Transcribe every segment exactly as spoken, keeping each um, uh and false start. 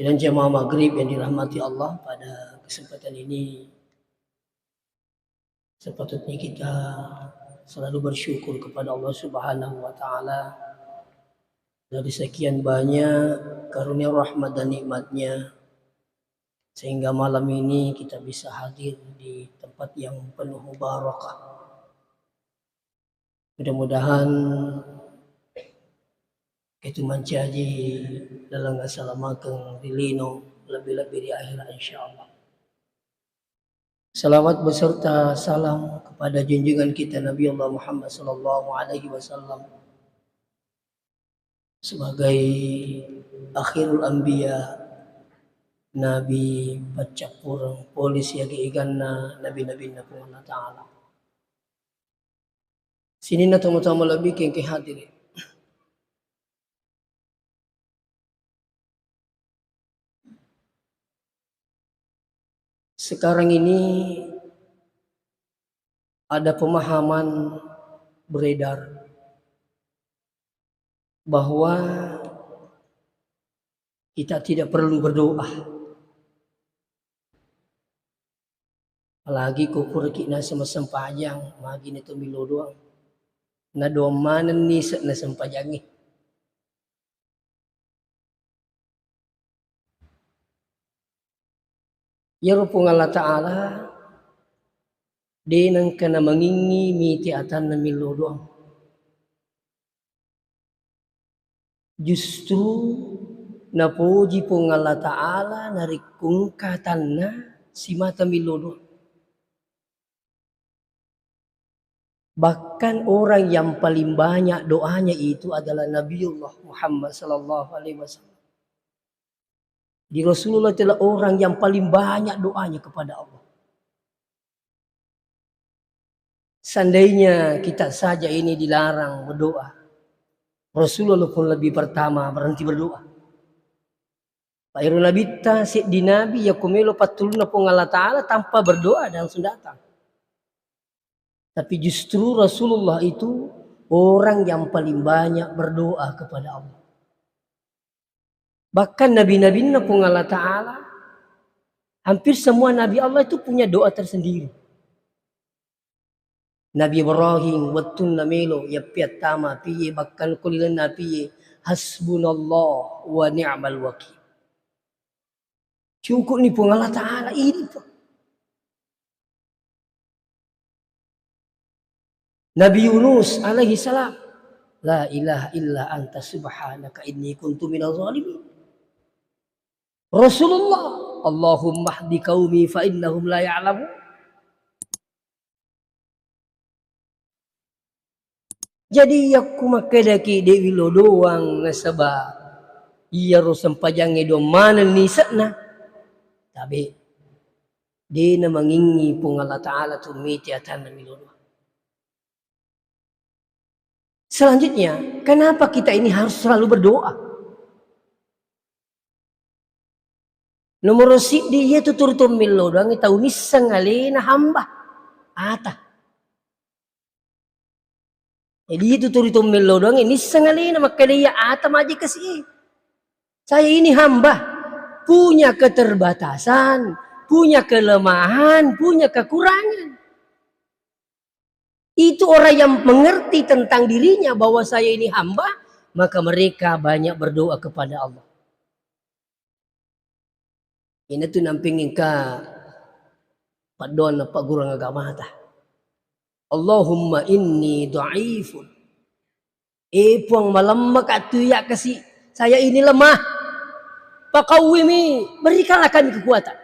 Dan jamaah maghrib yang dirahmati Allah, pada kesempatan ini sepatutnya kita selalu bersyukur kepada Allah Subhanahu wa Ta'ala dari sekian banyak karunia, rahmat, dan nikmatnya, sehingga malam ini kita bisa hadir di tempat yang penuh barakah. Mudah-mudahan itu mancaji laleng asalamakeng ri lino, lebih-lebih di akhirat, insyaallah. Salawat beserta salam kepada junjungan kita Nabi Allah Muhammad sallallahu alaihi wasallam sebagai akhirul anbiya, nabi paccappureng pole siaga eganna nabi-nabinna Puang Allah Ta'ala. Sininna tomatoa malebbi engkae hadirin. Sekarang ini ada pemahaman beredar bahwa kita tidak perlu berdoa. Apalagi ko puraki naseng massempajang, magi na to millau doang. Na doang manenni se-, na sempajangnge. Iyaro Puang Allah Ta'ala de nengka namangingngi mite atanna millau doang. Justru napoji Puang Allah Ta'ala narekko engka atanna simata millau doang. Bahkan orang yang paling banyak doanya itu adalah Nabiullah Muhammad sallallahu alaihi wasallam. Di Rasulullah itulah orang yang paling banyak doanya kepada Allah. Seandainya kita saja ini dilarang berdoa, Rasulullah pun lebih pertama berhenti berdoa. Pak Iro Nabitta seddi nabi yakko melo pattulunna Puang Allah Ta'ala tanpa berdoa dan langsung datang. Tapi justru Rasulullah itu orang yang paling banyak berdoa kepada Allah. Bahkan nabi-nabinna Puang Allah Ta'ala, hampir semua nabi Allah itu punya doa tersendiri. Nabi Ibrahim, wettunna melo yappiattama apiye, bahkan ko lilenna apiye, "Hasbunallah wa ni'mal wakil." Cukupni Puang Allah Ta'ala, ini, Pak. Nabi Yunus alaihi salam, "La ilaha illa anta subhanaka inni kuntu minaz zalimin." Rasulullah, "Allahumma hdi qaumi fa innahum la ya'lamun." Jadi, yakku makkedaki de' millau doang nasaba iyaro sempajangnge doang manenni ise'na. Tabe, de' namangingngi Puang Allah Ta'ala tu mite atanna millau doang. Selanjutnya, kenapa kita ini harus selalu berdoa? Nomoro siddi, iyatu turi to millau doangnge tau nisseng alena hamba ata. Jadi, iyatu turi to millau doangnge nisseng alena makkeda iya ata maje kasi e. Saya ini hamba, punya keterbatasan, punya kelemahan, punya kekurangan. Itu orang yang mengerti tentang dirinya bahwa saya ini hamba, maka mereka banyak berdoa kepada Allah. Inatu namping engka paddoanna paggurung agamata. "Allahumma inni dhaifun." Eh, Puang, malemmeka tu iya kasi, saya ini lemah. Faqawwini, berikanlah kami kekuatan.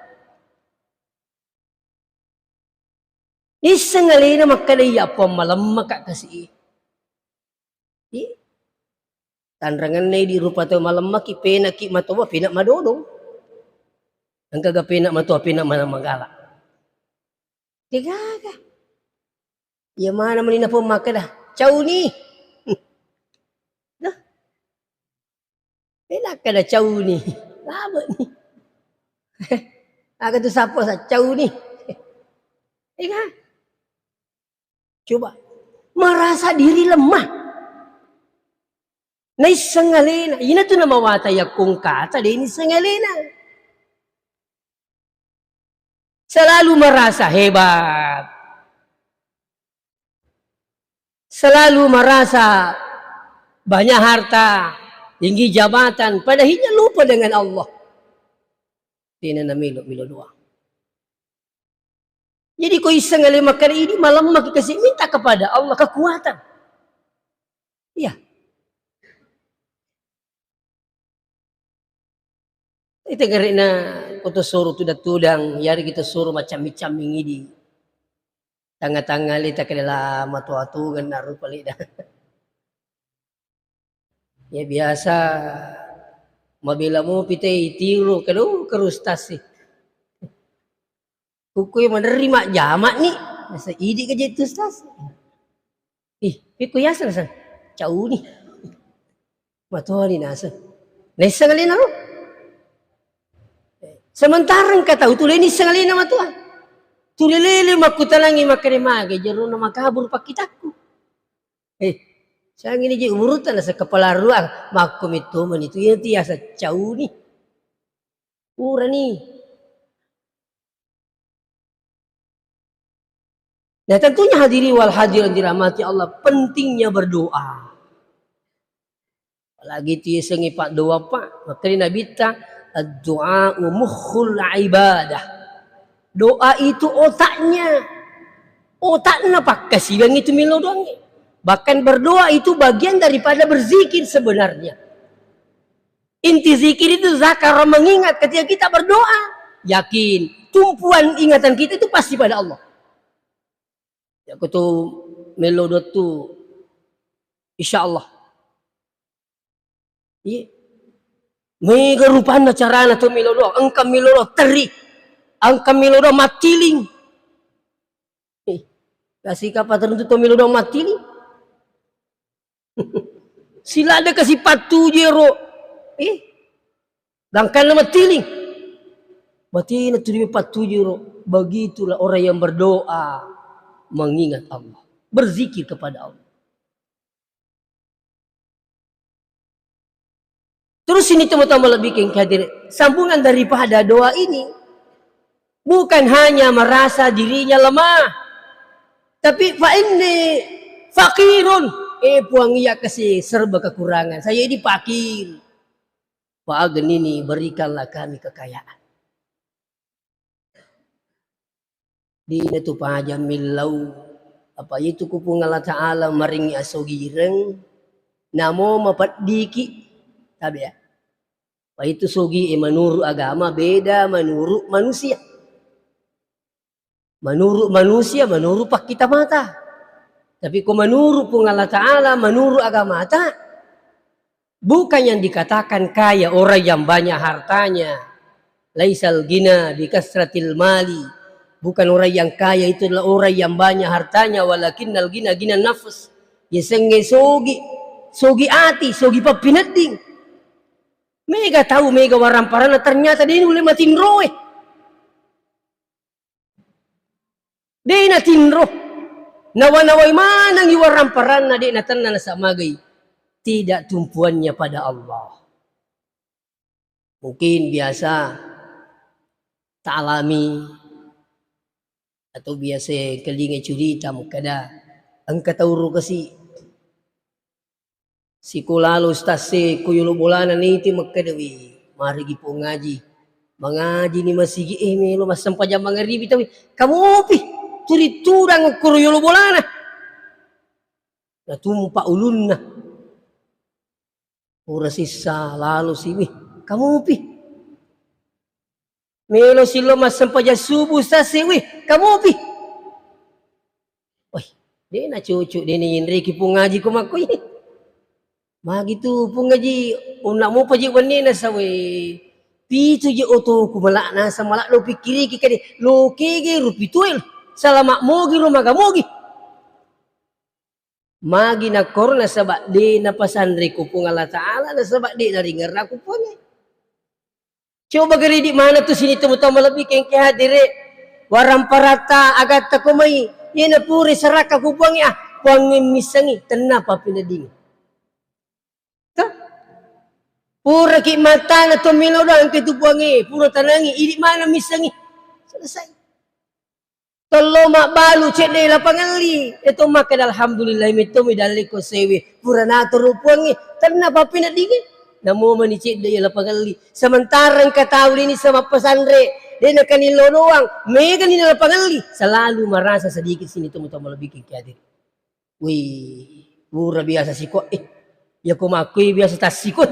Nisseng alena makkeda, "Iya, Puang, malemmeka kasi." Ih, tanrangenna idi rupa tau malemmeki, penaki matoa, pena madodong. Engkaga pena matoa, pena mana magala. Degaga. Iya mana meni na Puang makkeda, "Cauni." Nah, Pela kada cauni. Labe'ni. Aga tu sappo sa cauni. Ega? Coba. Merasa diri lemah. Naisseng alena. Ina tu namawata yakko engkata de' nisseng alena. Selalu merasa hebat. Selalu merasa banyak harta, tinggi jabatan, padahalnya lupa dengan Allah. Tina na melo, melo doa. Jadi ko isseng ale makkeda idi malemma ki kasi, minta kepada Allah kekuatan. Iya. Ita gere'na ko to soro tudang-tudang, yari kita soro macam-macam idi. Tangnga-tangnga le takele la matu-atu genna rupa leda. Ya biasa mabela mopi te itiro kado karo ustaz sih. Kukkue maderri majjama ni, nasa idi ka je tu ustaz. Ih, pekko yaseng san. Cauni. Matoani naseng. Naisseng alena ro. Sementara engka tau tu le nisseng alena matoa. Tuli lele makkutanangi makkeda mage jerona makabur pakkitakku. Eh, sangini je umurutta nasa kepala rua makko metto mani tu iya tiasa cauni. Urani. Nah, tentunya hadirin wal hadirat yang dirahmati Allah, pentingnya berdoa. Apalagi tu yasengnge paddoa, Pak. Makanya Nabi ta, "Addu'a mukhul ibadah." Doa itu otaknya. Otaknya pakkasiwiang itu melo doangnge. Bahkan berdoa itu bagian daripada berzikir sebenarnya. Inti zikir itu zakar, mengingat. Ketika kita berdoa, yakin tumpuan ingatan kita itu pasti pada Allah. Ya, kutu melo doa tu, insya Allah. Iya. Mega rupanna carana tu melo doa. Engka melo doa teri. Engka melo doa mattiling. Eh, kasih kapa teruntuk tu melo doa mattiling. Siladde kasi pattuju ero. Eh, gangkanna mattiling. Berarti na tuli pattuju ero. Begitulah orang yang berdoa mengingat Allah, berzikir kepada Allah. Terus ini teman-teman lebih keng hadir. Sambungan daripada doa ini bukan hanya merasa dirinya lemah, tapi fa inni fakirun. Eh, Puang, iya kasi serba kekurangan. Saya ini fakir. Fa aghnini, berikanlah kami kekayaan. Dina tu paja millau. Apa itu ku Puang Allah Ta'ala maringi asogireng, namo mapeddiki. Tabe ya. Apa itu sogi e menurut agama, beda menurut manusia. Menurut manusia, menurut pakkita mata. Tapi ko menurut Puang Allah Ta'ala, menurut agama ta, bukan yang dikatakan kaya orang yang banyak hartanya. Laisal gina bikasratil mali. Bukan orang yang kaya itu adalah orang yang banyak hartanya, walakinnal gina gina nafs. Yasengnge sogi, sogi ati, sogi pappinedding. Mega tau, mega waramparanna, ternyata de nulle matinroe. De natinro. Nawa-nawai manengi waramparanna, de natenna nasamagai. Tidak tumpuannya pada Allah. Mungkin biasa ta'alami atau biasa kelinga curita makkeda, engka tau ro kasi. Sikola lo ustaz e, ko yolo bolana niti makkeda, "Wi, marigi Puang ngaji. Mangaji ni masigi, eh, melo massempajang mangaribi tawi. Kamopi, turi tudang koro yolo bolana." Natumpa ulunna. Pura sissa lalo siwi. Kamopi. Melo sillo massempajang subuh sassi, wih, kamopi. Wih, de na cucu, de ni inriki Puang ngaji ko makkoi. Magi tu Puang ngaji, unna mopa je wenni na sawe. Pitu je otoku malak nasa malak lo pikiriki kade, lo kege rupi tuel. Salama mogi ro maga mogi. Magi nakkoro nasaba de napasanre ku Puang Allah Ta'ala, nasaba de naringerra ku Puangnge. Coba gari di mana tu sini temu-temu lebih kengke hadire. Waramparatta agatta ko mai. Yena pure sarakka ku Puangnge, ah, Puangnge missengi, tenna papinedingi. Toh? Puraki matana to melo doang ke tu Puangnge, pura tanangi, idi mana missengi. Selesai. Tello mabbalu cedde lapangelli. Itu makkeda, "Alhamdulillah, metto mi dalle ko sewe. Pura natoro Puangnge." Tenna pappeneddingnge. Namo mani cedde lapangelli. Sementara engka tau lini sama pesanre, de nakanillo doang, megani lapangelli. Selalu merasa sedikit sini temu-temu lebih ki hadir. Wih, pura biasa siko, eh, ya ko makkui biasa tassiko.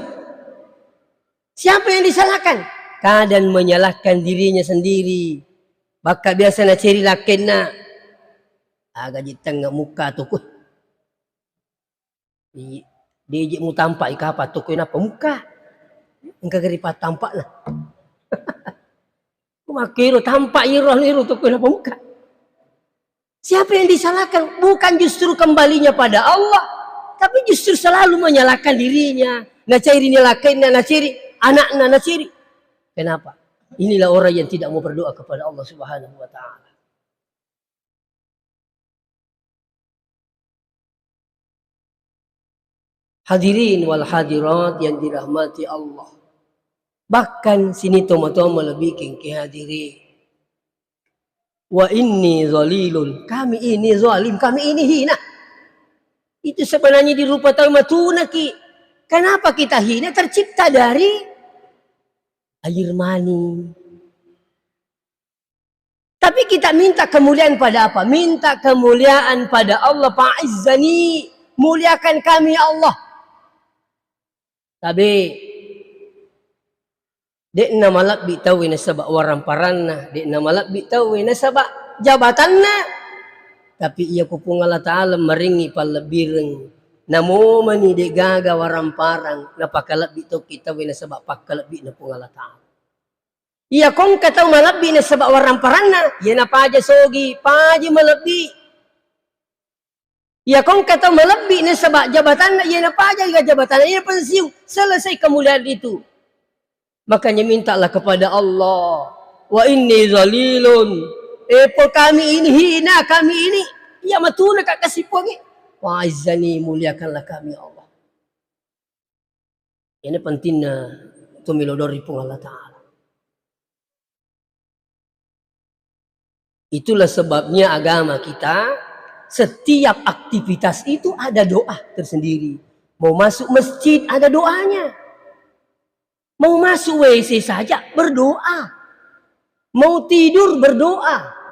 Siapa yang disalahkan? Kadang menyalahkan dirinya sendiri. Bakka biasa naceri lakkenna. Aga ji tengnga mukka toko. I-, deje mutampa i kapa toko nappa mukka. Engka gari pattampa'na. Ko makkiro tampa iro anu iro toko nappa mukka. Siapa yang disalahkan? Bukan justru kembalinya pada Allah, tapi justru selalu menyalahkan dirinya. Naceri ni lakkenna, naceri anakna, naceri. Kenapa? Inilah orang yang tidak mau berdoa kepada Allah Subhanahu wa Ta'ala. Hadirin wal hadirat yang dirahmati Allah. Bahkan sini toma-toma lebih kengke hadirin. "Wa inni zalilun," kami ini zalim, kami ini hina. Itu sebenarnya di rupa tau matunaki. Kenapa kita hina? Tercipta dari air mani. Tapi kita minta kemuliaan pada apa? Minta kemuliaan pada Allah, "Fa'izzani," muliakan kami ya Allah. Tabe, de'na malebbi tauwe nasaba waramparanna, de'na malebbi tauwe nasaba jabatanna. Tapi iya ko Puang Allah Ta'ala marengngi pallebbireng, namomani de'gaga waramparang, napakalebbi tokki tauwe nasaba pakkalebbi'na Puang Allah Ta'ala. Iya ko engka tau malebbi nasaba waramparanna, iya napaja sogi, paja malebbi. Iya ko engka tau malebbi nasaba jabatanna, iya napaja ga jabatanna, iya pensiun, selesai kemuliaan itu. Makanya mintalah kepada Allah. "Wa inni zalilun." Eh, po kami ini hina, kami ini. Iya matuna ka kasi Puangnge. "Wa izzani," muliakanlah kami ya Allah. Ini pentingnya tu melo doa ri Puang Allah Ta'ala. Itulah sebabnya agama kita, setiap aktivitas itu ada doa tersendiri. Mau masuk masjid ada doanya. Mau masuk W C saja berdoa. Mau tidur berdoa.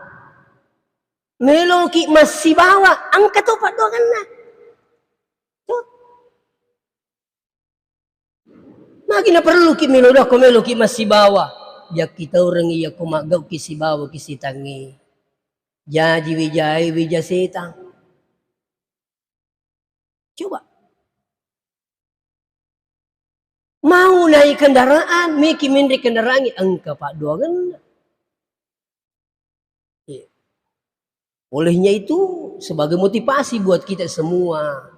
Meloki massibawa, engka to paddoangenna. Tuh. Magi naperluki melo doa ko meloki massibawa. Jakkitaureng iya ko maggauki sibawa ki sitangnge. Jaji wijae wija setang. Coba. Mau naik kendaraan, meki menre kendaraangnge engka paddoangenna. Iya. Olehnya itu, sebagai motivasi buat kita semua,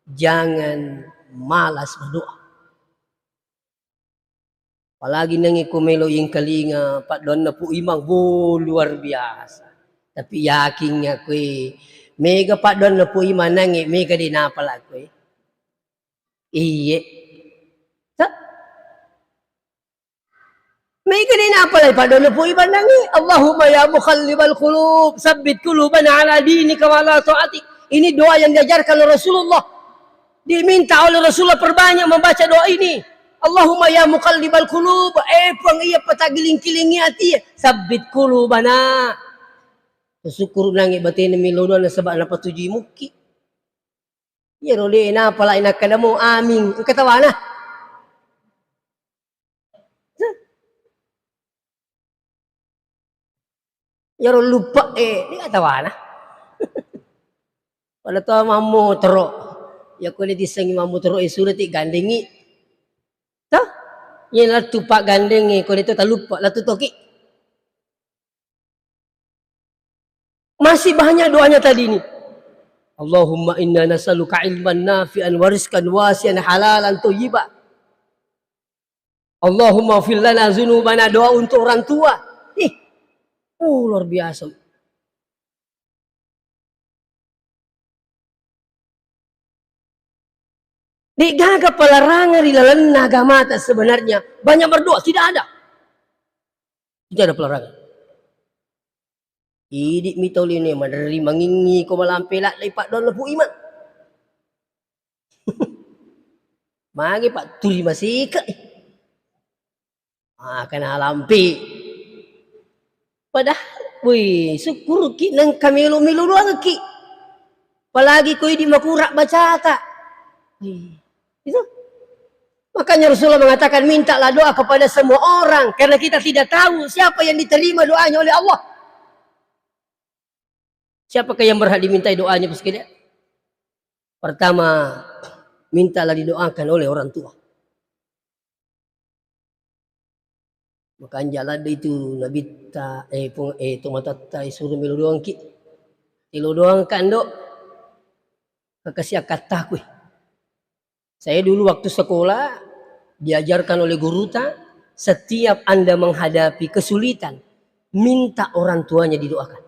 jangan malas berdoa. Apalagi nangnge ko melo yengkalinga paddoanna Pu Imang, bo, luar biasa. Tapi yakin aku, eh, mega paddoanna Pu Imang nangnge, mega de napala aku, eh. Iye. Ta-, Mega de napalai paddoanna Pu Imang nangnge, "Allahumma ya muqallibal qulub, tsabbit qulubana ala dinika wa ala taatik." Ini doa yang diajarkan oleh Rasulullah. Diminta oleh Rasulullah perbanyak membaca doa ini. "Allahumma ya muqallibal qulub," eh Puang iya pataggiling-kilingi ati, "tsabbit qulubana." Sukkuru nangnge batena melo doa nasaba napatujui mukki. Iyaro de napalai nakkadamo amin, engka tawana. Iyaro luppe e, de tawana. Pada to mammotoro. Iya ko de tissengi mammotoro e, sureti gandengi. Toh? Iya lettu paggandengi, ko de to taluppe, lettu toki. Masih banyak doanya tadi ini. "Allahumma inna nas'aluka ilman nafi'an wa rizqan wasi'an halalan thayyiba. Allahumma ighfir lana dzunubana," doa untuk orang tua. Ih, oh, luar biasa. De'gaga pelarangan ri lalenna agamata sebenarnya. Banyak berdoa, tidak ada. Tidak ada pelarangan. Idi'mi tau linoe maderri mangingngi ko malampe ladde paddoanna Pu Imang. Magi patturi masike'i. Maka nalampe. Padahal, wih, sukkuruki nengka melo-melo doangki. Apalagi ko idi makura bacata. Wih, itu. Makanya Rasulullah mengatakan, "Mintalah doa kepada semua orang, karena kita tidak tahu siapa yang diterima doanya oleh Allah." Siapakah yang berhak dimintai doanya, Bos, sekalian? Pertama, mintalah didoakan oleh orang tua. Makanja ladde itu nabitta, eh, pung-, eh, tomatatta, eh, suruh melo doangki. Melo doangka, Ndo. Kakasi akkattaku. Saya dulu waktu sekolah diajarkan oleh guruta, setiap Anda menghadapi kesulitan, minta orang tuanya didoakan.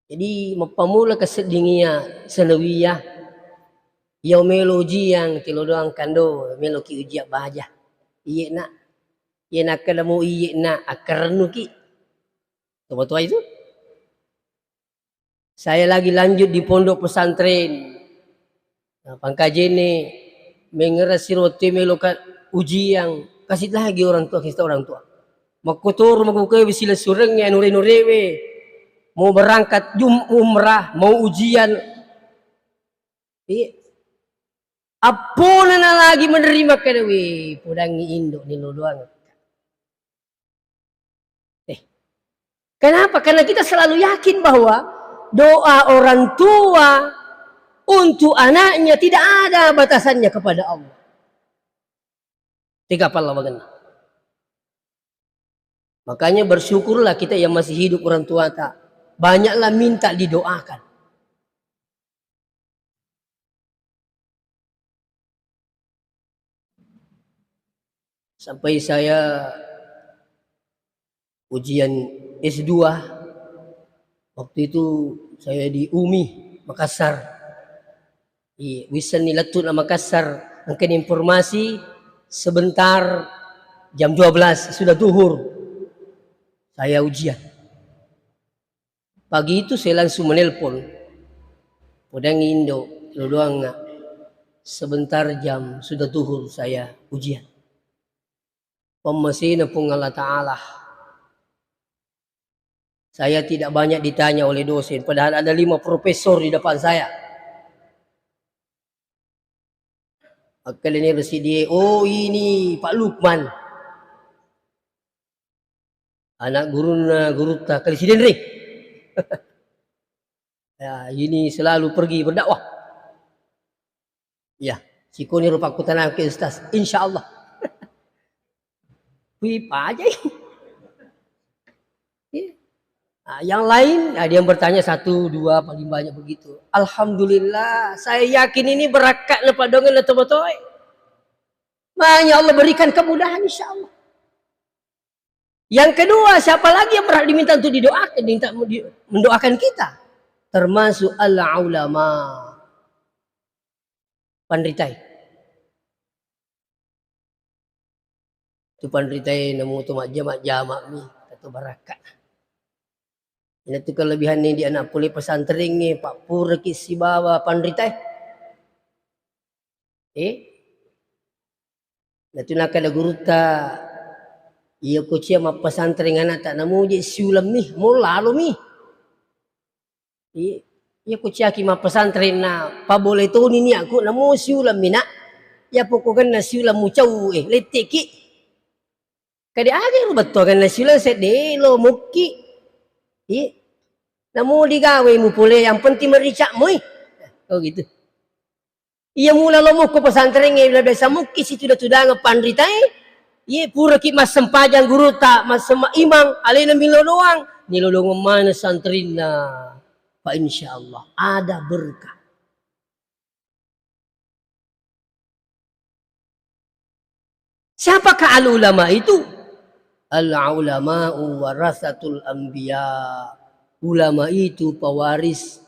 Jadi, mappamula keseddingia sanawiyah, iya melo ujian, tilo doang kando, meloki ujian baja. Iye, Nak. Iye, nakkeda mo iye, Nak, akkarennuki. Tua-tua itu. Saya lagi lanjut di pondok pesantren. Nah, pangkajene, mengerasi roti meloka ujian, kasih lagi orang tua, kasih tahu orang tua. Makkotoro makukewe silessurengnge anure-nurewe, mau berangkat jum-, umrah, mau ujian. Iya. Appona na lagi menerima kada, weh, podangi indo ni lo doang. Eh, kenapa? Karena kita selalu yakin bahwa doa orang tua untuk anaknya tidak ada batasannya kepada Allah. Tiga pala bagenna. Makanya bersyukurlah kita yang masih hidup orang tua tak. Banyaklah minta didoakan. Sampai saya ujian S dua, waktu itu saya di umi, Makassar. Iya, wissenni lettu na Makassar, engkani informasi sebentar jam dua belas sudah duhur. Saya ujian. Pagi itu saya langsung menelpon. Podangi indo, lo doang, Nak. Sebentar jam sudah duhur saya ujian. Pemmasena Puang Allah Ta'ala. Saya tidak banyak ditanya oleh dosen, padahal ada lima profesor di depan saya. Akkaleniro sidie, "Oh, ini Pak Lukman. Anak gurunna gurutta Kali Sidenreng." Ya, ini selalu pergi berdakwah. Ya, sikoniro pakkutanangke, Ustaz. Insya Allah. Wih, pajai. Iya. Nah, yang lain, ada yang bertanya satu, dua, paling banyak begitu. Alhamdulillah, saya yakin ini berakatna padongenna tomatoe. Makanya Allah berikan kemudahan, insya Allah. Yang kedua, siapa lagi yang berhak diminta untuk didoakan, minta di-, mendoakan kita? Termasuk al-ulama. Panritae. Tu panritae namu tu majjama-jama'mi, atau barakka. Ina tu kelebihan ni di anak pole pesantrengnge, Pak, puraki sibawa panritae. Eh? Natu nakkeda gurutta, "Iya ko cia mappesantreng anakta, namuji siulemmi, mo lalomi." Iya, iya ko ciaki mappesantreng na pabole toni niaku, namo siulemmi, Nak. Iya pokokna siuleng mucau, eh, letteki. Kade aga ro bettuanna siuleng sedde lo mukki. Iya. Namo digawe mu pole, yang penting merica moi. Oh gitu. Iya mula lo mukko pesantrengnge, biasa mukki situda-tudangeng panritae, iye puraki massempajang gurutta, massema-, imang, alena milo doang, nilolongeng maneng santrinna. Fa insyaallah ada berkah. Siapakah al-ulama itu? Al-ulama'u warasatul anbiya. Ulama itu pewaris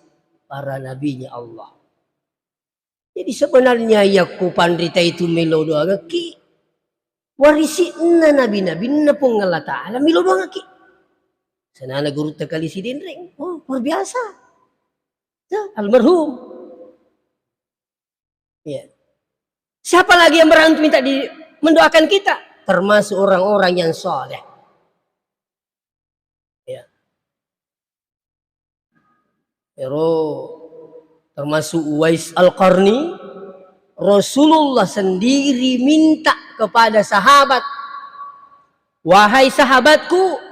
para nabinya Allah. Jadi sebenarnya yakko panrita itu melo doangekki, warisi'na nabi-nabinna Puang Allah Ta'ala melo doangekki. Senana gurutta Kali Sidenreng. Oh, luar biasa. Ya, almarhum. Ya. Siapa lagi yang berhak untuk minta di, mendoakan kita? Termasuk orang-orang yang soleh. Ya. Ero termasuk Uwais Al-Qarni, Rasulullah sendiri minta kepada sahabat, "Wahai sahabatku,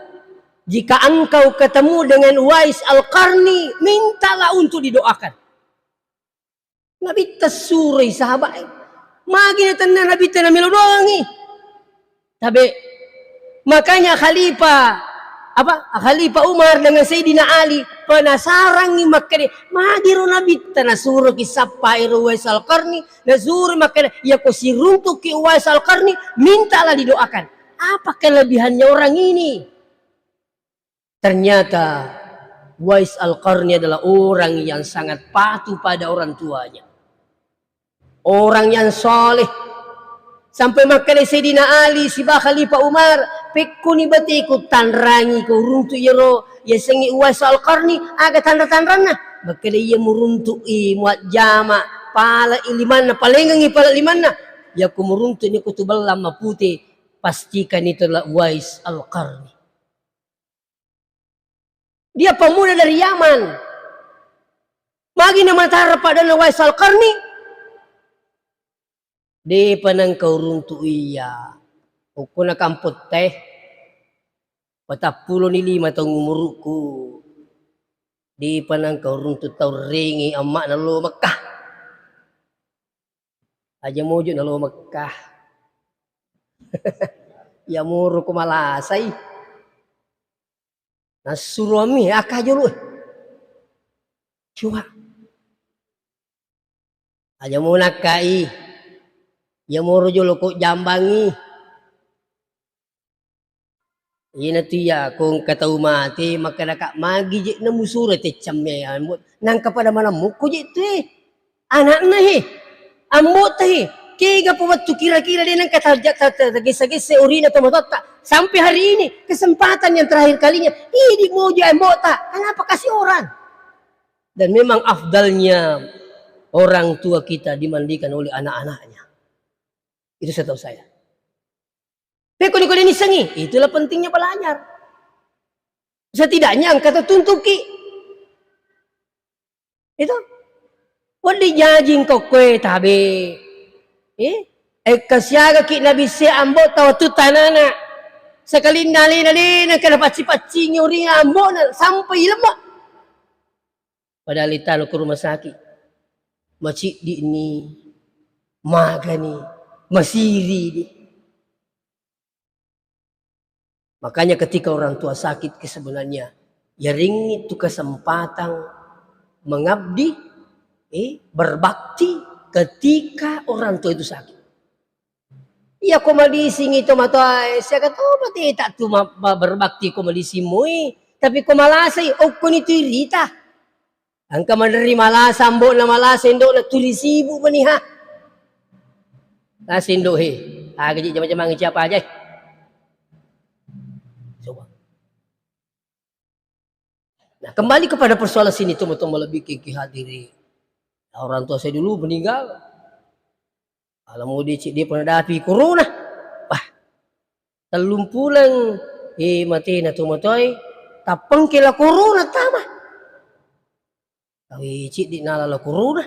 jika engkau ketemu dengan Uwais Al-Qarni, mintalah untuk didoakan." Nabitta suroi sahabat e. Magi natenna Nabitta namelo doangi. Tabe. Makanya Khalifah, apa, Khalifah Umar dengan Sayyidina Ali penasarangi makkeda, magiro Nabitta nasuroki sappa ero Uwais Al-Qarni, nasuro makkeda, "Yako siruntukki Uwais Al-Qarni, mintalah didoakan." Apa kelebihannya orang ini? Ternyata Uwais Al-Qarni adalah orang yang sangat patuh pada orang tuanya. Orang yang soleh. Sampai makkeda Sayyidina Ali siba Khalifah Umar, "Pekkoni bateku tanrangi ko runtu iyaro yasengnge Uwais Al-Qarni, aga tanra-tanranna?" Makkeda, "Iya muruntu'i muajjama pala limanna, palengengngi pala limanna. Yako muruntu'ni ko tu bellang mapute, pastikan itu adalah Uwais Al-Qarni." Dia pemuda dari Yaman. Magi na matara padanna Uwais Al-Qarni? Depa nengka uruntu iya. Ukkuna kamputta e, patappulo ni lima taung umuruku. Depa nengka uruntu tau rengi amma'na lo Mekkah. Aja mojo nalo Mekkah. Iya moro ko malasai. Nassuromi akka jolo. Coba. Aja mo nakkai. Iya moro jolo ko jambangi. Iyanatu iya, ko engka tau mate, makkedaka, "Magi je namusuro teccemme ambo-, nangka pada manemmukko je tu, eh. Anakna, he. Ambo'ta, he. Kega pa wettu kira-kira de nangka ta-, ta-, ta-, tagessa-gessa orina tomatoatta. Sampai hari ini, kesempatan yang terakhir kalinya, idi mojo ambo'ta. Kenapa kasih orang?" Dan memang afdalnya orang tua kita dimandikan oleh anak-anaknya. Itu setahu saya. Pekko ni kode nissengi, itulah pentingnya belajar. Setidaknya engka tetuntuki. Itu. Wedding jaji engka koe tabe. Eh? Ekka siagaki nabissai ambo'ta wettu tanana. Sekalinna alena, alena engka napacci-paccingi orinna ambo'na sampai lemma. Padahal italo ke rumah sakit. Maciddi ni, magani, masiri ni. Makanya ketika orang tua sakit ke sebenarnya, yaringngi tu kesempatan mengabdi, eh, berbakti ketika orang tua itu sakit. Iya ko malisingi tomatoae, siaga to mateta tu ma-, ma-, berbakti ko malising moi. Tapi ko malasai, okkoni tu irita. Engka maderri malasa, ambo'na malasa, indo'na tuli sibuk mani, ha. Lasa indo, he. Aga ji jama-jamang siapa aja, eh. Coba. Nah, kembali kepada persoalan sini, teman-teman, lebih ki hadiri. Orang tua saya dulu meninggal. Ala mudi ciddi pernah dapi corona. Wah, tellumpuleng, eh, matena tomatoae, tappengke la corona tama. Tawi ciddi nala la corona.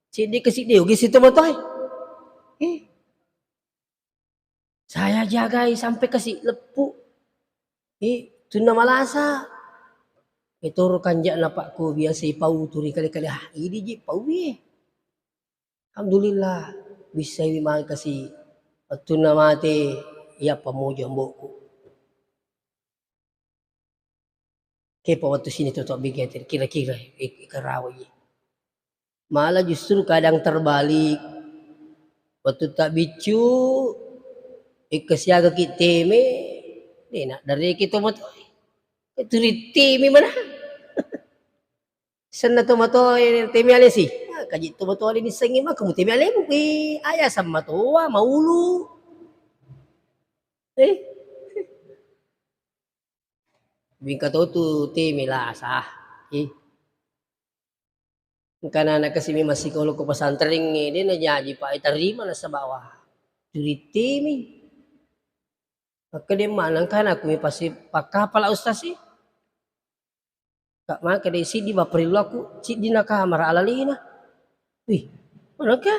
Ciddi kasi deo gesi tomatoae. Eh. Saya jagai sampai kasi leppu. Eh, tunna malasa. Eh, toro kanja'na pakku biasa ipau turi kale-kale. Ah, idi ji pau, eh. Alhamdulillah, bissai mangkasi wettunna mate, iya pamojo ambo'ku. Kepa wettu sini to, to bigete, kira-kira, eh, karawa iya. Malah justru kadang terbalik. Wettu tabbiccu, ikka siaga ki teme, dena, dari ki to matoe. Itu ritemi mana? Senna tomatoe temi alesi. Ah, kaji tomatoe ale nissengi maka mu temi alemu, eh, ayaseng matoa maulu. Eh. Mingka to tu teme lasa. Eh. Engkana anak kasi memang sikolo ko pesantrengnge, de' najaji, Pak, eh, tarima nasaba, wah, curi teme. Makkeda, "Mana engkana aku mi pasi pakkapala ustaz i?" Ka' makkeda, "Siddi bapparillu aku, siddi na kamara alalena." Wih, manengka?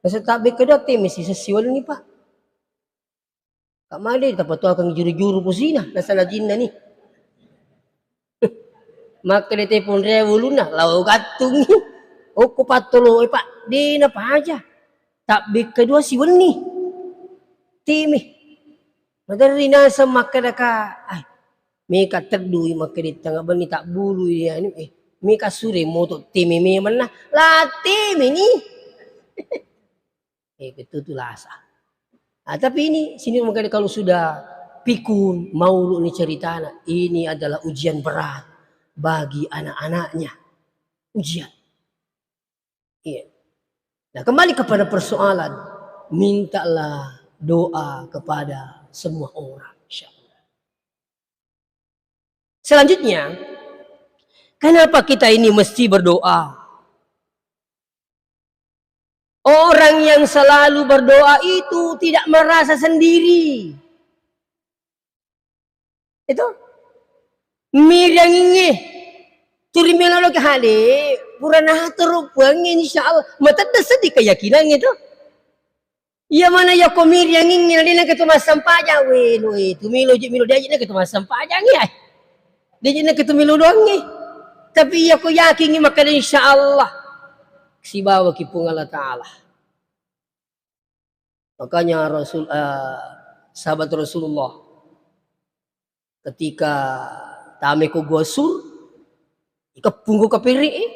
Nasa tabbe kedua teme sisessiwenni, Pak. Ka' made tapatuakeng juru-juru posina, nasala jinna ni. Makkeda te ponrea ulunna, lao gattungi. Okko pattolo, eh, Pak, de' napaja. Tabbe kedua siwenni. Teme. Maderri naseng makkeda ka, ai, meka teddui makkeda tengnga benni tabbului anu, eh, meka sure moto teme memenna. La teme ni. Eh, betul tu lasa. Ah, tapi ini sini makanya kalau sudah pikun, maulu ni ceritana, ini adalah ujian berat bagi anak-anaknya. Ujian. Iya. Nah, kembali kepada persoalan, mintalah doa kepada semua orang, insya Allah. Selanjutnya, kenapa kita ini mesti berdoa? Orang yang selalu berdoa itu tidak merasa sendiri. Itu. Miriangingnge. Turi meloloki hade, pura natoro Puangnge, insya Allah. Matedde seddi keyakinangnge tu. Iya mana iya ko miriangingnge, na de' nengka tu massempajang, we, lo, eh, tu milo je, milo de' aja nengka tu massempajang, ya. De' aja nengka tu milo doangnge. Tapi iya ko yakingngi makkeda insya Allah. Sibawaki Puang Allah Ta'ala. Makanya Rasul, eh, sahabat Rasulullah ketika tame ko Gua Sur, ikeppung ko kapere, eh.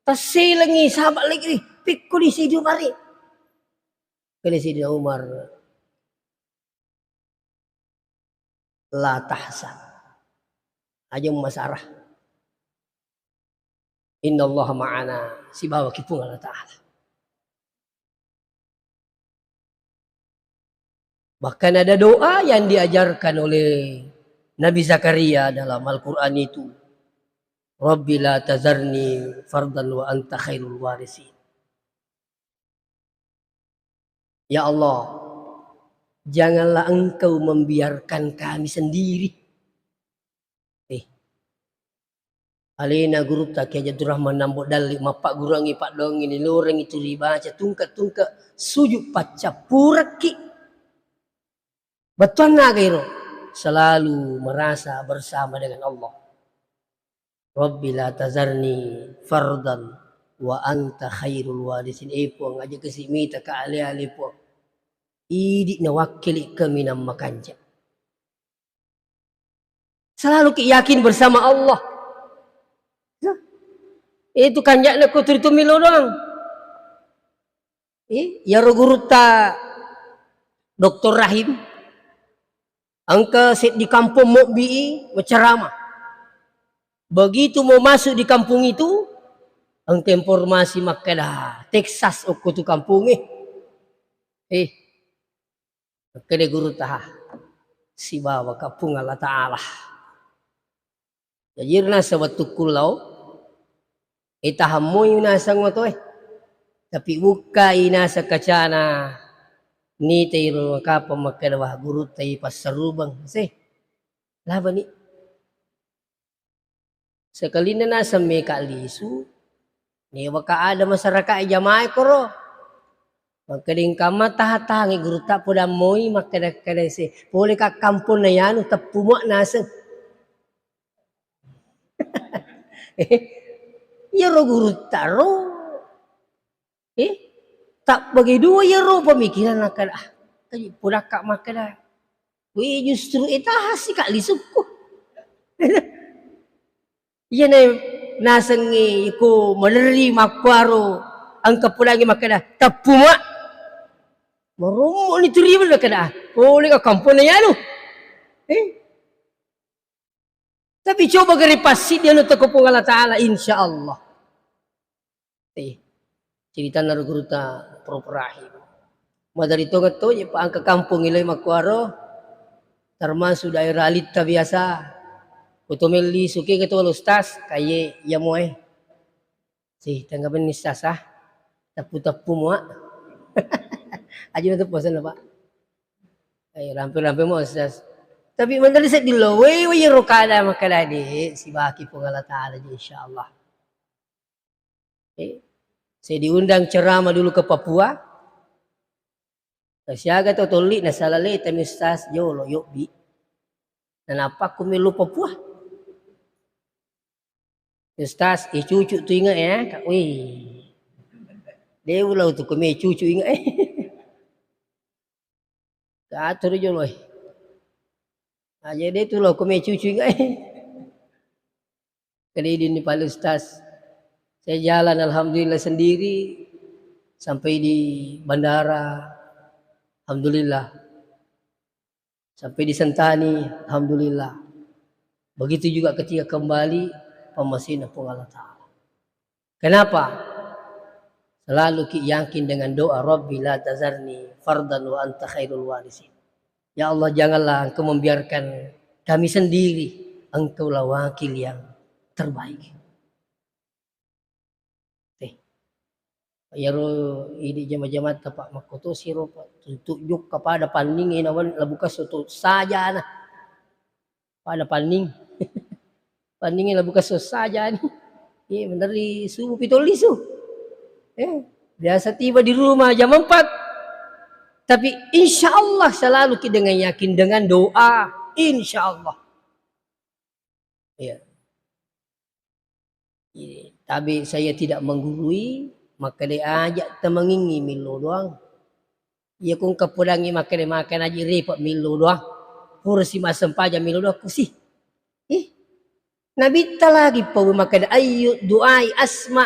Tasselengi sahabat lagi, eh, pikko di sidu mari. Kene Sidina Umar, "La tahzan." Aja masarah. "Innallaha ma'ana." Sibawaki Puang Allah Ta'ala. Bahkan ada doa yang diajarkan oleh Nabi Zakaria dalam Al-Quran itu, "Rabbi la tazarni fardan wa anta khairul warisin." "Ya Allah, janganlah Engkau membiarkan kami sendiri." Eh, alena gurutta Kiai Abdurrahman Nambo Dalli mappagguruangngi paddoangngi, nilorengngi tu ribaca tungke-tungke sujud paccappurekki. Bettuanna aga ero? Selalu merasa bersama dengan Allah. "Rabbi la tazarni fardan wa anta khairul warisin." Eh, Puang, aja kasi mita ka ale-ale, Puang. Idi nawakkili kaminang makanja. Selalu ki yakin bersama Allah. Itu kanja'na ko turi tu milo doang. Eh, iyaro gurutta Doktor Rahim, engka seddi kampong mobbi'i macerama. Begitu mau masuk di kampung itu, engka informasi makkeda, Texas okko tu kampungnge. Eh, makkeda gurutta, ha, sibawa ka Puang Allah Ta'ala. Jaji naseng wettukku lao, eh, tahammoi naseng oto, eh. Tapi bukkai naseng kacana, nitai ro kapang makkeda, wah, gurutta i passarubeng. Se, labani. Sekalinna naseng meka lisu, newaka ada masyarakat jamaah koro. Makkeda engka ma taha-tahangi gurutta poda moi makkeda-keda se, pole ka kampong na yanu teppu mua naseng. Iyaro gurutta ro. Eh, tabbagi dua iyaro pemikiran nakkeda, ah, kaji podakka makkeda, we justru e tahasi ka lisukku. Iyana nasengnge iko malerri makkuaro engka podangngi makkeda, teppu mua. Marommo ni turiweng nakkeda, ah, pole ka kamponna yanu. Eh, Tapi coba gare passiddi anu teko Puang Allah Ta'ala, insya Allah. Eh, ceritanna ro gurutta Prof Rahim. Madari tongeng toje pa engka kampong ilai makkuaro, termasuk daerah Alitta biasa. Foto melli suke ke tu Ustaz, kaye iya moe. Si, tengah benih Ustaz ah. Teppu-teppu mua. Aja untuk puasa Pak. Ayo rampe-rampe mua Ustaz. Tapi menteri sedih lo, wei wei rokada makada de, sibaki Puang Allah Taala je insyaallah. Eh, saya diundang ceramah dulu ke Papua. Siaga to tolli na salaleta mi Ustaz jolo yobbi. Nanappa ku melu Papua. Ustaz, icucu tu inge ya, Kak. Wih. Dewa lau tu kome cucu inge eh. Katur jolo eh. Aja de tu lau kome cucu inge eh. Kedidin ni Pak Ustaz. Saya jalan alhamdulillah sendiri sampai di bandara. Alhamdulillah. Sampai di Sentani, alhamdulillah. Begitu juga ketika kembali, pamasina Puang Allah Taala. Kenapa? Selalu ki yakin dengan doa, "Rabbi la tazarni fardan wa anta khairul warisin." Ya Allah, janganlah Engkau membiarkan kami sendiri, Engkaulah wakil yang terbaik. Eh. Iyaro idi jama-jamatta, Pak, makkotosi ro, Pak. Tuntu jokka pada panningnge nawan labuka soto sajana. Pada panning. Panningnge labuka soto sajani. Iya, bener di subuh pitollisu. Eh, biasa tiba di rumah jam empat. Tapi insya Allah selalu ki dengan yakin, dengan doa. Insya Allah. Iya. Iya, tapi saya tidak menggurui, makkeda aja temengingi millo doang. Iya, ku engka podangi makkeda makan aja repot millo doang. Pura si massempajang millo doang, kusi. Ih, Nabitta lagi pau makkeda, "Ayyu du'ai asma."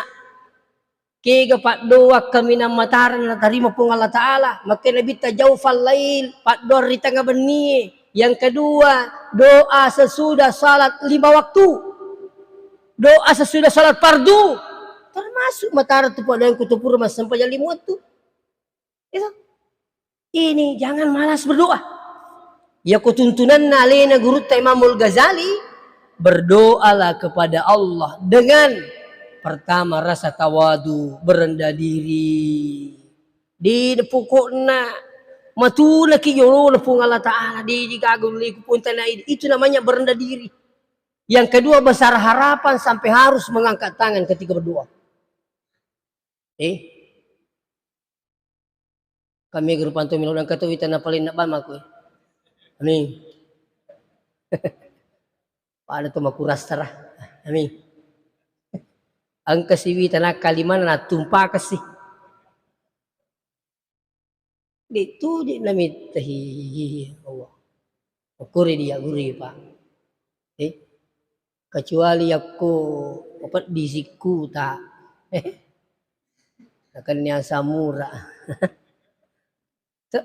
Kega paddoa kaminang matara natarima Puang Allah Taala. Makkeda Nabitta, "Jaufal lail," paddoa ri tengnga bennie. Yang kedua, doa sesudah salat lima waktu. Doa sesudah salat fardu. Termasuk matara tu paddoa yang kutupur massempajang lima waktu. Itu. Ini jangan malas berdoa. Yako tuntunanna alena gurutta Imamul Ghazali, berdoalah kepada Allah dengan pertama rasa tawadu, berendah diri. Di pokokna matuna ki jolo na Puang Allah Taala, di gaga liku pun tanah ini. Itu namanya berendah diri. Yang kedua, besar harapan sampai harus mengangkat tangan ketika berdoa. Eh, Kami guru panto milo dan katu wita na paling nak bama kui. Amin. Pada tu makuras tara. Amin. Engka si wita na kalimana na tumpa kasi. Di tu di nami tahi Allah. Okuri dia guru, Pak. Eh, kecuali yakko mapeddi sikkuta. Eh, nakenni asam urat. Te-,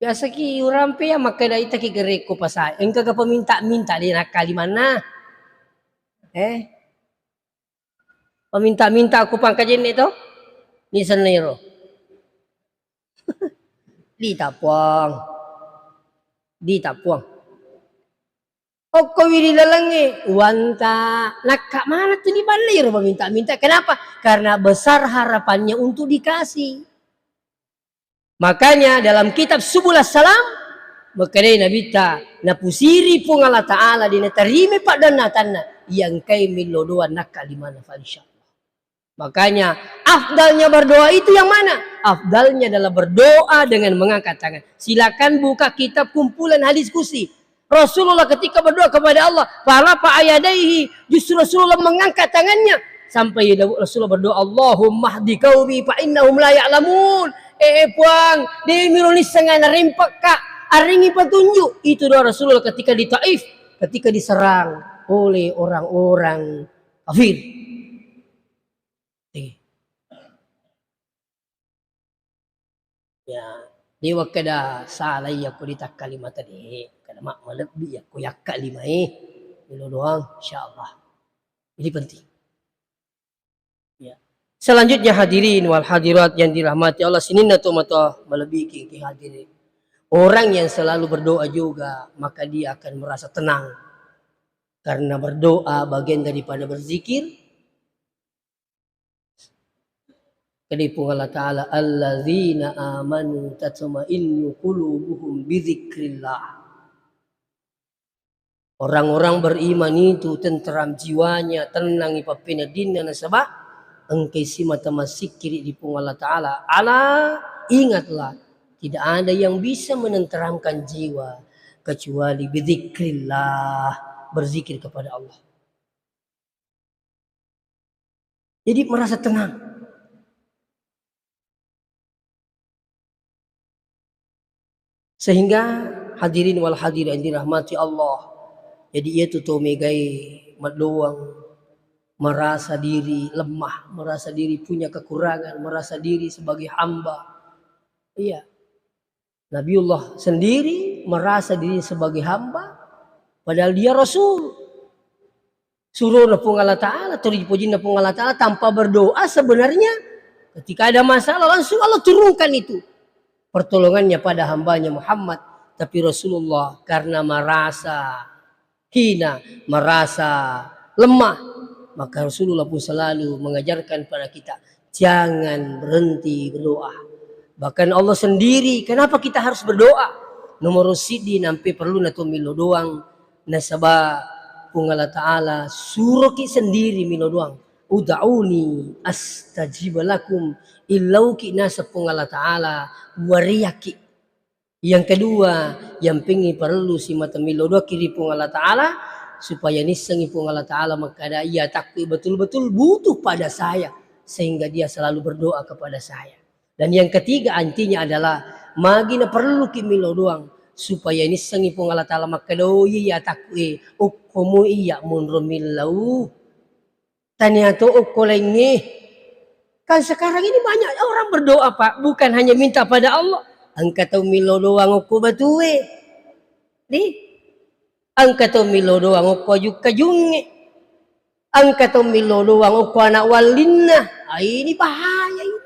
biasa ki urampe ya makkeda ita ki gerekko pasa. Engka ga peminta-minta di nakkalimanna. Eh, Paminta-minta ku pangkajenne to? Nisenna iro. Dita puang. Dita puang. Okko wiri lalengnge, wanta nakka mana tu ni balle iro paminta-minta. Kenapa? Karena besar harapannya untuk dikasih. Makanya dalam kitab Subul Salam, makkedai Nabitta, napusiri Puang Allah Ta'ala, di natarima paddannatanna, iya engkai millo doa nakka limanna, fa insya Allah. Makanya afdalnya berdoa itu yang mana? Afdalnya adalah berdoa dengan mengangkat tangan. Silakan buka kitab kumpulan hadis kusi. Rasulullah ketika berdoa kepada Allah, farafa'a yadaihi, justru Rasulullah mengangkat tangannya. Sampai Rasulullah berdoa, "Allahumma hdi qaumi fa innahum la ya'lamun." Eh, eh, Puang, de miro nisseng narempekka, aringi petunjuk. Itu doa Rasulullah ketika di Taif, ketika diserang oleh orang-orang kafir. Eh. Ya, de wakkeda salai yakko ditakkalimata de, kada ma-, malebbi yakko yakkalimae. Melo doang, insyaallah. Ini penting. Ya. Selanjutnya hadirin wal hadirat yang dirahmati Allah, sininna tomatoa malebbi ki, ki hadirin. Orang yang selalu berdoa juga, maka dia akan merasa tenang. Karena berdoa bagian daripada berzikir. Kedai Puang Allah Ta'ala, "Alladzina amanu tatma'innu qulubuhum bidzikrillah." Orang-orang beriman itu tenteram jiwanya, tenang ipappeneddinna, nasaba engkai simata massikkiri di Puang Allah Ta'ala. Ala, ingatlah, tidak ada yang bisa menenteramkan jiwa kecuali bidzikrillah, berzikir kepada Allah. Jadi merasa tenang. Sehingga hadirin wal hadirat yang dirahmati Allah, jadi iyatu to megai maddowang, merasa diri lemah, merasa diri punya kekurangan, merasa diri sebagai hamba. Iya. Nabiullah sendiri merasa diri sebagai hamba, padahal dia rasul. Surona Puang Allah Ta'ala, tuli pojinna Puang Allah Ta'ala tanpa berdoa, sebenarnya ketika ada masalah langsung Allah turunkan itu pertolongannya pada hambanya Muhammad. Tapi Rasulullah karena merasa hina, merasa lemah, maka Rasulullah pun selalu mengajarkan pada kita, jangan berhenti berdoa. Bahkan Allah sendiri, kenapa kita harus berdoa? Nomor siddi nampe perlu nato milo doang, nasaba Puang Allah Ta'ala suroki sendiri milo doang. "Ud'uni astajib lakum," illauki naseng Puang Allah Ta'ala, wariaki. Yang kedua, yang pengi parellu simata milo doaki ri Puang Allah Ta'ala, supaya nissengi Puang Allah Ta'ala makkada, "Iya atakku betul-betul butuh pada saya," sehingga dia selalu berdoa kepada saya. Dan yang ketiga, intinya adalah, magi naparelluki milo doang, supaya nissengi Puang Allah Ta'ala makkada, "Oh iya, iya atakku e, okko mo iya monro millau." Tania to okko laingnge. Kan sekarang ini banyak orang berdoa, Pak, bukan hanya minta pada Allah. Engka tau milo doang okko batue. Di? Engka tau milo doang okko aju-, kajungnge. Engka tau milo doang okko anak wallinna. Ah, ini bahaya ini.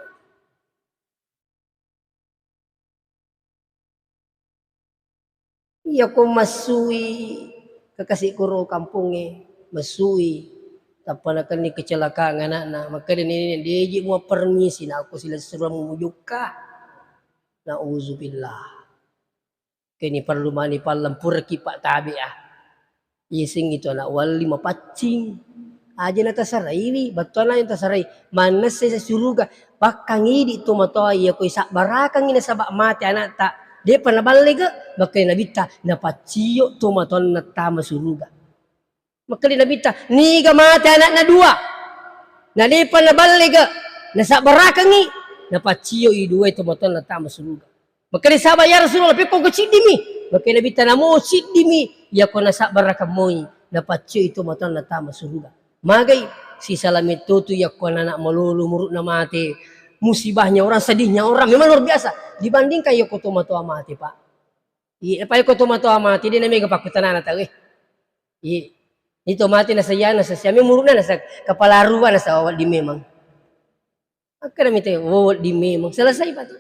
Iya ko massui kekasih koro kampongnge, massui, tappa nakenni kecelakaan anakna, makkeda nenek, "Deji mua permisi, na ko sila suruh mujukka." Nauzubillah. Keni perlu mani pallampuraki Pak Tabe ah. Iyasengngi tu anak walli mapaccing. Aja natasaraiwi, battuanna yang tasarai. Mannessai sa suruga. Pakkang idi tomatoa iya koi sabbarakangngi nasaba mate anakta. Depa naballega, makkeda Nabitta, napaccio tomatoanna tama suruga. Makkeda Nabitta, niga mate anakna dua. Na depa naballega, nasabbarakangngi, napaccio i dua tomatoanna tama suruga. Makkeda sahabat, "Ya Rasulullah, pekko ko ciddimi?" Makkeda Nabitta, "Namo ciddimi, iyako nasabbarakang moi, napaccioi tomatoanna tama suruga." Magai, sisala metto tu yakko anak malolo umuru'na mate, musibahnya orang, sedihnya orang memang luar biasa dibandingkan yakko tomatoa mate, Pak. Iya, Pak, yakko tomatoa mate, de namega pakkutanana tau, eh. Iya. Itu mate nasayana sesiami umuru'na nasa kepala rua nasa wedding memang. Akkeda mita, "Oh, wedding memang." Selesai, Pak, tu.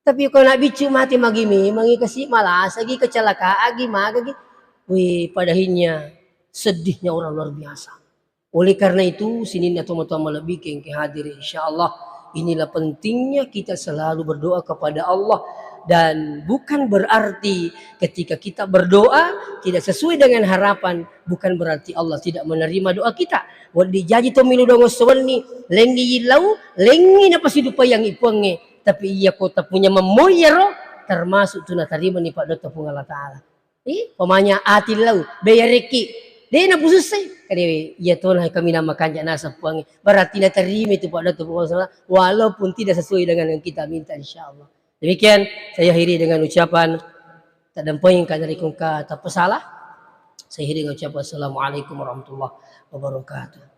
Tapi kalau nak biccu mati magi memang, i kasi malasa gi, kecelakaan gi, maga gi. Wih, pada akhirnya sedihnya orang luar biasa. Oleh karena itu, sininna tomatoa malebbi engke hadir, insya Allah, inilah pentingnya kita selalu berdoa kepada Allah. Dan bukan berarti ketika kita berdoa tidak sesuai dengan harapan, bukan berarti Allah tidak menerima doa kita. Wedding jaji to milo doang esso wenni, lengngi yillau, lengngi napasidupaiyangngi Puangnge. Tapi iya ko tapunya memmoiyaro, termasuk tu natarimani paddotta Puang Allah Ta'ala. Ih, pamanya atillau, beyarekki. De napusussai. Kade iya tona kami nama kanja naseng Puangnge. Berarti natarima itu paddotta Puang Allah Ta'ala, walaupun tidak sesuai dengan yang kita minta, insya Allah. Demikian, saya akhiri dengan ucapan, taddampengka narekko engka tappa salah. Saya akhiri dengan ucapan, Assalamualaikum warahmatullahi wabarakatuh.